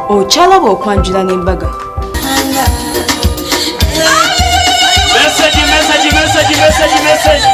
Okyalaba okwanjula n'embaga. Message, message, message, message, message.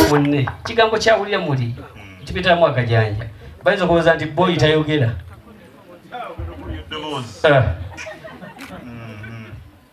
Munne kigambo kyawulira muli kipitamu akajanja, bayinza okulowooza nti boyi tayogera. Eddoboozi.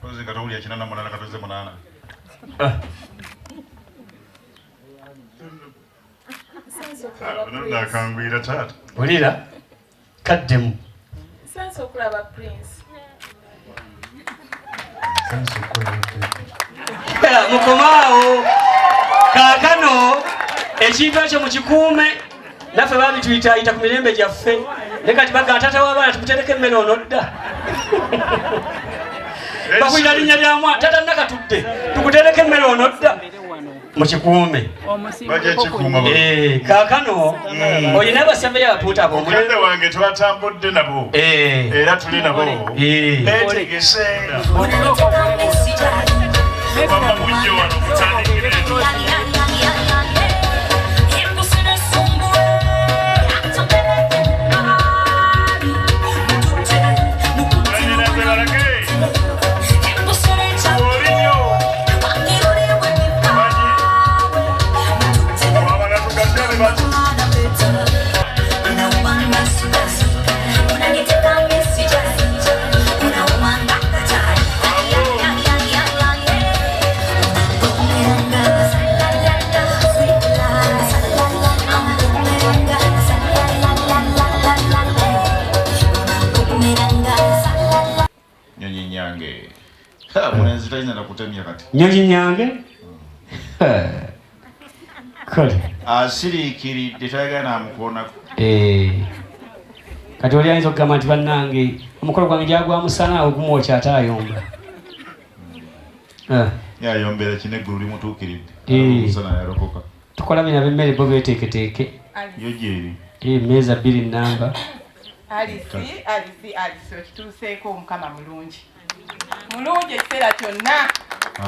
Kozi nga towulira 88 katoze 8. Nakangwira taata. Wulira kaddemu. Nsanze okulaba Prince. Mukomaawo kaakano ekintu ekyo mukikuume, naffe babituyitaayita ku mirembe gyaffe, naye kati baga taata w'abaana tukutereka emmere onodda, bakuyita linnya lya mwana, taata nakatudde tukutereka emmere onodda, mukikuume. Bajja kikuuma. Eh, kaakano olina abasembeyo abapuuta ab'omulembe. Muganda wange twatambudde nabo. Era tuli nabo. Beetegese. Wamma mujje wano mutandikire. Banyinaze balage. Olinyo. Manyi. Wabala tugadde bati. Nyonyi nyange. Ha, mulenzi talina nakutemya kati. Nyonyi nyange kale. Asiriikiridde, tayagala namukoonako. Eh, kati oli ayinza okugamba nti bannange omukolo gwange gyagwa musana ogumwokya ate ayomba. Ah, Yayombera kino eggulu limutuukiridde. Omusana yalokoka. Tukola bino ab'emmere bo beeteeketeeke. Yo gyeri. Eh, meeza 2 namba. Alice, Alice, Alice, okituuseeko. Omukama mulungi, mulungi ekiseera kyonna.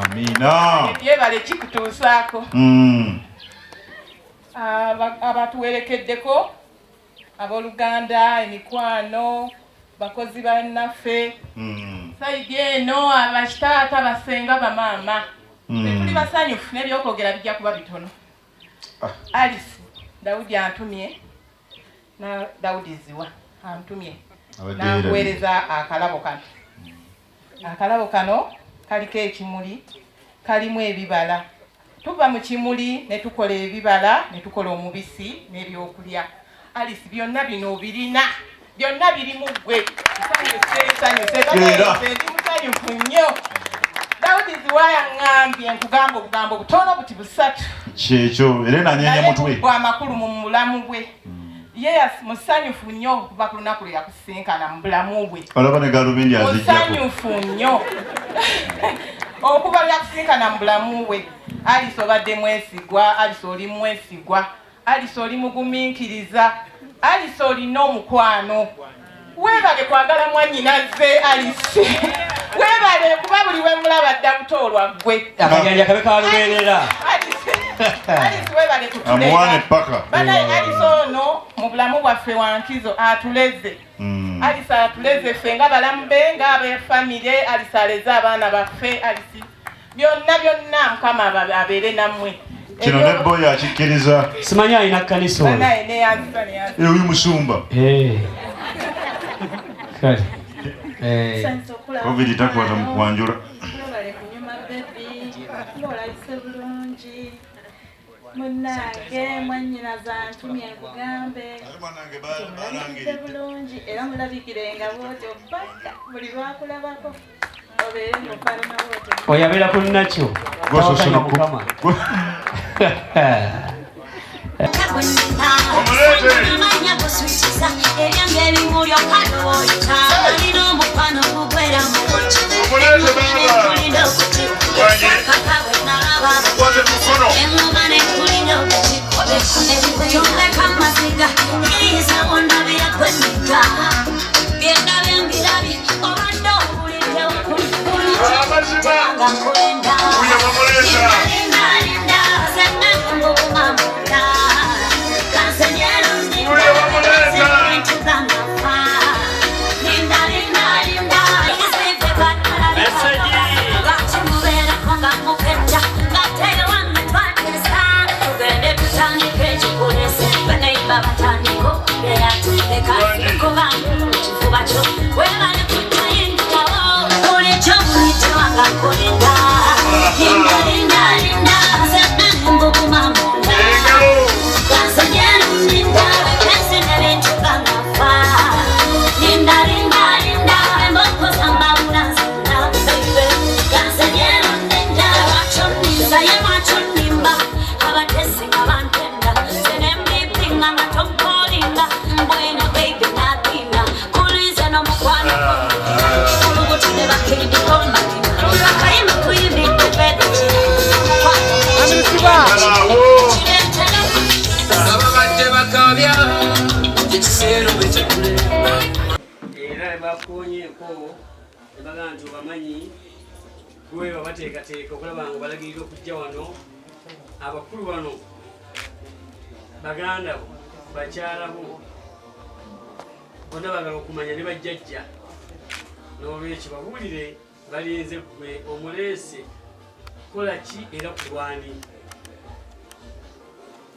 Amiina. Yebale kikutuusaako. Abatuwerekeddeko, abooluganda, emikwano, bakozi bannaffe, side eno abakitaata, basenga, bamaama, tuli basanyufu n'ebyokwogera bijja kuba bitono. Alice, Dawudi antumye na Dawudi Ziwa antumye Abadde yeerabidde. Nankuweereza akalabo kano. Akalabo kano kaliko ekimuli, kalimu ebibala. Tuva mu kimuli ne tukola ebibala, ne tukola omubisi n'ebyokulya. Alice, byonna bino obirina, byonna birimu ggwe. Nsanyuse, nsanyuse. Era. Ndi musanyufu nnyo. Dawudi Ziwa yaŋŋambye nkugamba obugambo butono buti busatu. Kyekyo era nanyeenya mutwe. Bwa makulu mu bulamu bwe. Ye musanyufu nnyo okuva ku lunaku lwe yakusinkana mu bulamu bwe. Olaba ne galubindi azijjako. Musanyufu nnyo okuva lwe yakusinkana mu bulamu bwe. Alice, obadde mwesigwa. Alice, oli mwesigwa. Alice, oli mugumiikiriza. Alice, olina omukwano. Weebale kwagala mwannyinaze. Alice, weebale kuba buli we mulaba dda buto olwa ggwe. Akajanja kabe kalubeerera. Alice, weebale Amuwaane kutuleera. paka. Banaye, Alice ono mu bulamu bwaffe wankizo, atuleze. Alice atuleze ffe nga balamu be, nga abefamire. Alice aleze abaana baffe. Alice, byonna byonna, Mukama abeere nammwe. Kino ne boyi akikkiriza. Simanyi alina kkanisa ono. Banaye, neyanziza, neyanziza. Oyu musumba. Eh. Kale. Eh. Covid takwata mu kwanjula. Mwebale kunyuma baby, ng'olabise bulungi. Munnange mwannyinaze antumye nkugambe nti mulabikidde bulungi, era mulabikirenga bwotyo paka buli lwakulabako obeere ng'ofaanana bwotyo. Oyo abeera ku nakyo. Gwe Tawakanya Mukama. Omuleete. Era bakonyeeko ne bagamba nti obamanyi gwe babateekateeka okulaba nga balagirira okujja wano. Abakulu bano baganda bo, bakyala bo bonna baagala okumanya ne bajjajja, n'olwekyo babuulire balinze ggwe omuleese kukola ki era kulwani.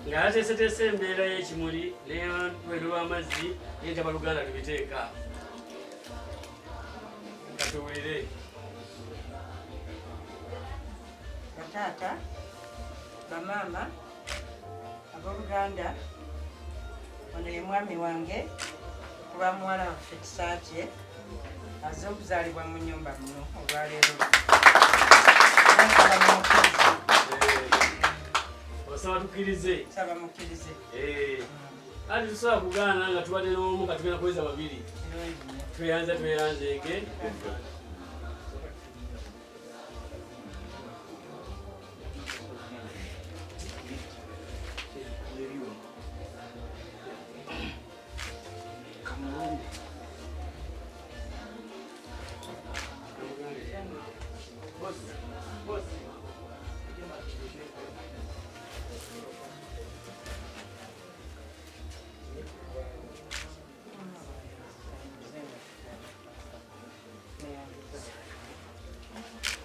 Ng'ateeseteese embeera y'ekimuli n'olwendo lw'amazzi n'entabaluganda tubiteeka. Katuwulire. Bataata, bamaama, abooluganda, ono ye mwami wange kuba muwala waffe Kisaakye azze okuzaalibwa mu nnyumba muno olwaleero. Nsaba mumukkirize. Osaba tukkirize? Nsaba mukkirize. Ate tusobola kugaana nga tubadde n'omu nga tugenda kuweza babiri. Tweyanza tweyanzeeke.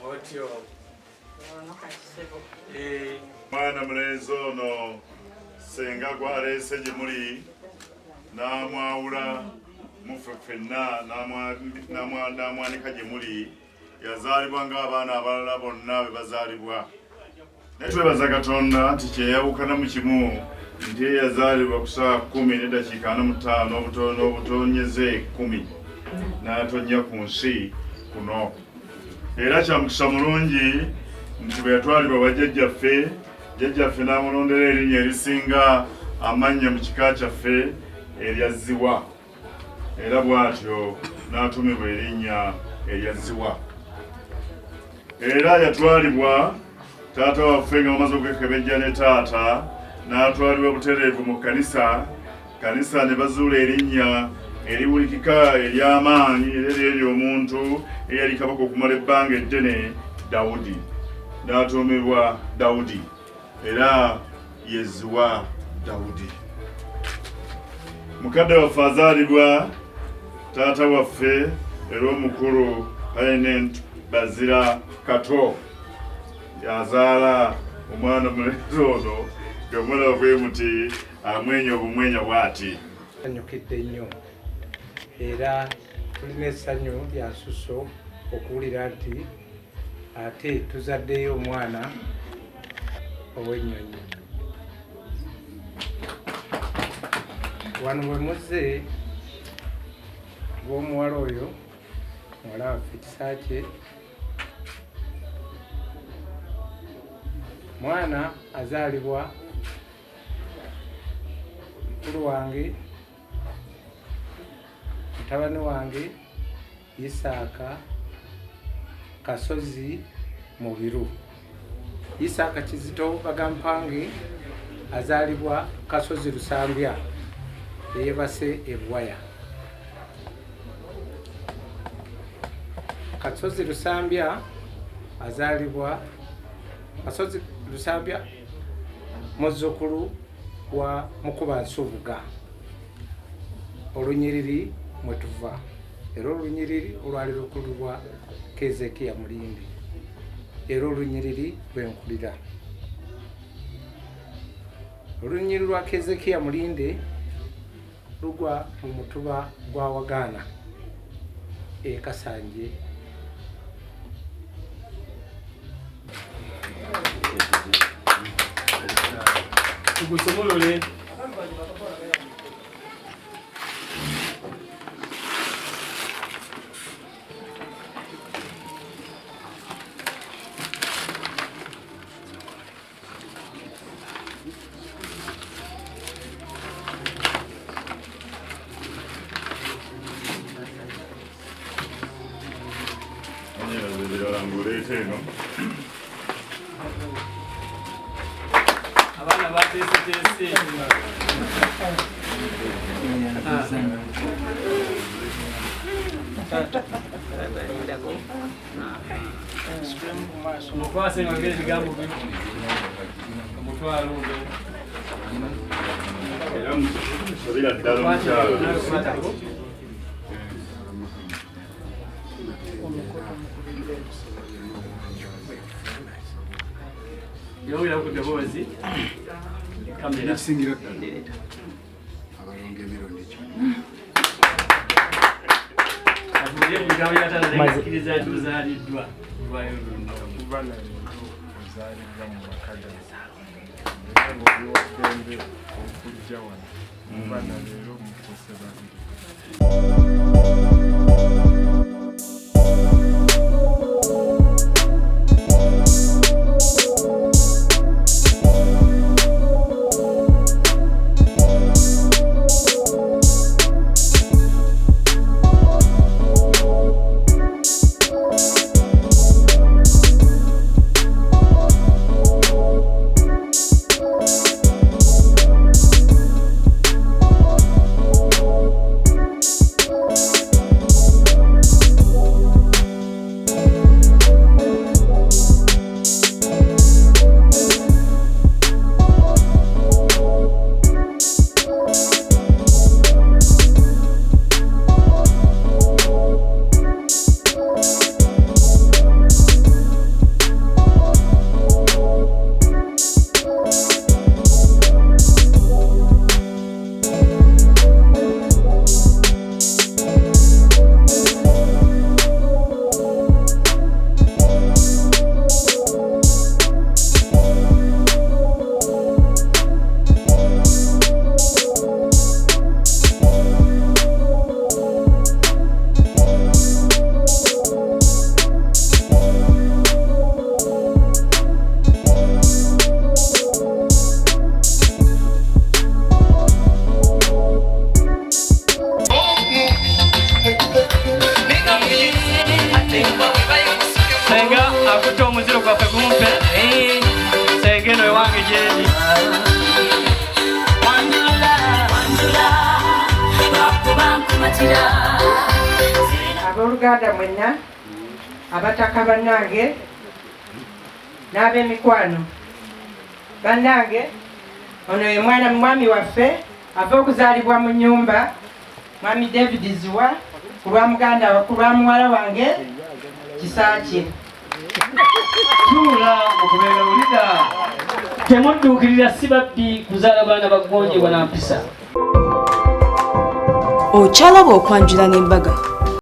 Otyo. Mwana mulenzi ono senga gwaleese gye muli n'amwawula muffe ffenna n'amwanika gye muli, yazaalibwa ng'abaana abalala bonna bwe bazaalibwa. Naye twebaza Katonda nti kyeyawukana mu kimu nti ye yazaalibwa ku ssaawa 10:45 n'obutonyeze 10 n'atonnya ku nsi kuno. Era kya mukisa mulungi nti bwe yatwalibwa bajjajjaffe, jjajjaffe n'amulondera erinnya erisinga amannya mu kika kyaffe erya Zziwa. Era bw'atyo n'atumibwa erinnya erya Zziwa. Era yatwalibwa taata waffe nga bamaze okwekebejja ne taata, n'atwalibwa butereevu mu kkanisa. Kanisa ne bazuula erinnya eriwulikika ery'amaanyi era eryeri omuntu eyali kabaka okumala ebbanga eddene, Dawudi. N'atuumibwa Dawudi era ye Zziwa Dawudi. Mukadde waffe azaalibwa taata waffe era omukulu Painent Bazira Kato yazaala omwana omulenzi ono nga mulaba bwe muti amwenya obumwenya bw'ati. Nsanyukidde nnyo era tulina essanyu lya nsusso okuwulira nti ate tuzaddeyo omwana ow'ennyonyi. Wano we muzze bw'omuwala oyo muwala waffe Kisaakye, mwana azaalibwa mukulu wange Mutabani wange Isaaka Kasozi Mubiru. Isaaka Kizito Bagampange azaalibwa Kasozi Lusambya eyebase e Bwaya. Kasozi Lusambya azaalibwa Kasozi Lusambya muzzukulu wa Mukuba Nsubuga, olunyiriri mwe tuva, era olunyiriri olwali lukulirwa Kezekiya Mulinde, era olunyiriri lwenkulira. Olunyiriri lwa Kezekiya Mulinde lugwa mu mutuba gwa Wagaana e Kasanje. Tugusomolole. Ebirala ng'oleeta eno. Abaana bateeseteese. Mukwase mwongere ebigambo bino. Omutwalo ogwo. Era musabira ddala omukyala. Yongera ku ddoboozi. Kamera. Ekisingira ddala abalongo emirundi gyonna. Atulye ku bigambo bya taata naye nzikiriza nti ozaaliddwa olwaleero luno. Okuva na leero ozaaliddwa mu maka gano era ng'oli wa ddembe okujja wano. Okuva na leero mufuuse babiri. Senga akutte omuziro gwaffe gumpe. Senga eno ewange gyendi. Abooluganda mwenna, abataka bannange n'ab'emikwano bannange, ono ye mwana mwami waffe ava okuzaalibwa mu nnyumba, Mwami David Ziwa, ku lwa muganda ku lwa muwala wange Kisaakye. Tuula okubeera olida. Temudduukirira si babbi kuzaala baana bagonjebwa na mpisa. Okyalaba okwanjula n'embaga.